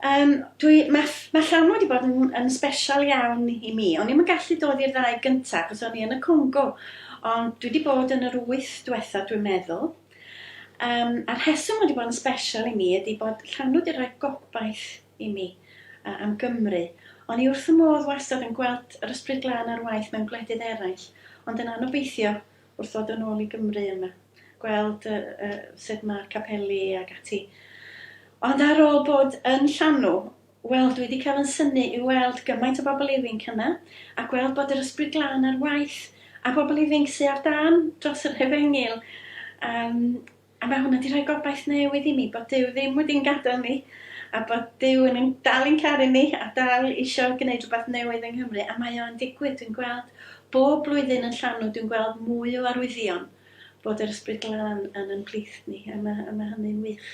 Um, dwi, mae, mae Llanw wedi bod yn, yn special iawn i mi. O'n i'm yn gallu dod i'r ddau gyntaf, achos o'n i yn y Congo. Ond dwi wedi bod yn yr wyth diwetha, dwi'n meddwl. Um, a'r rheswm wedi bod yn special i mi ydy bod Llanw wedi rhoi gobaith i mi am Gymru. O'n i wrth y modd wastad yn gweld yr Ysbryd Glân ar waith mewn gwledydd eraill, ond yn anobeithio wrth ddod yn ôl i Gymru yma, gweld uh, uh, sut mae'r capeli ac ati. Ond ar ôl bod yn Llanw, wel, dwi wedi cael yn synnu i weld gymaint o bobl ifanc yna, a gweld bod yr Ysbryd Glân ar waith, a bobl ifanc sydd ar dan dros yr hefengyl. Um, a mae hwnna wedi rhoi gobaith newydd i mi, bod Duw ddim wedi'n gadael ni, a bod Duw yn dal i'n caru ni, a dal eisiau gwneud rhywbeth newydd yng Nghymru, a mae o'n digwydd. Dwi'n gweld bob blwyddyn yn Llanw, dwi'n gweld mwy o arwyddion bod yr Ysbryd Glân yn yn plith ni, a mae, a mae hynny'n wych.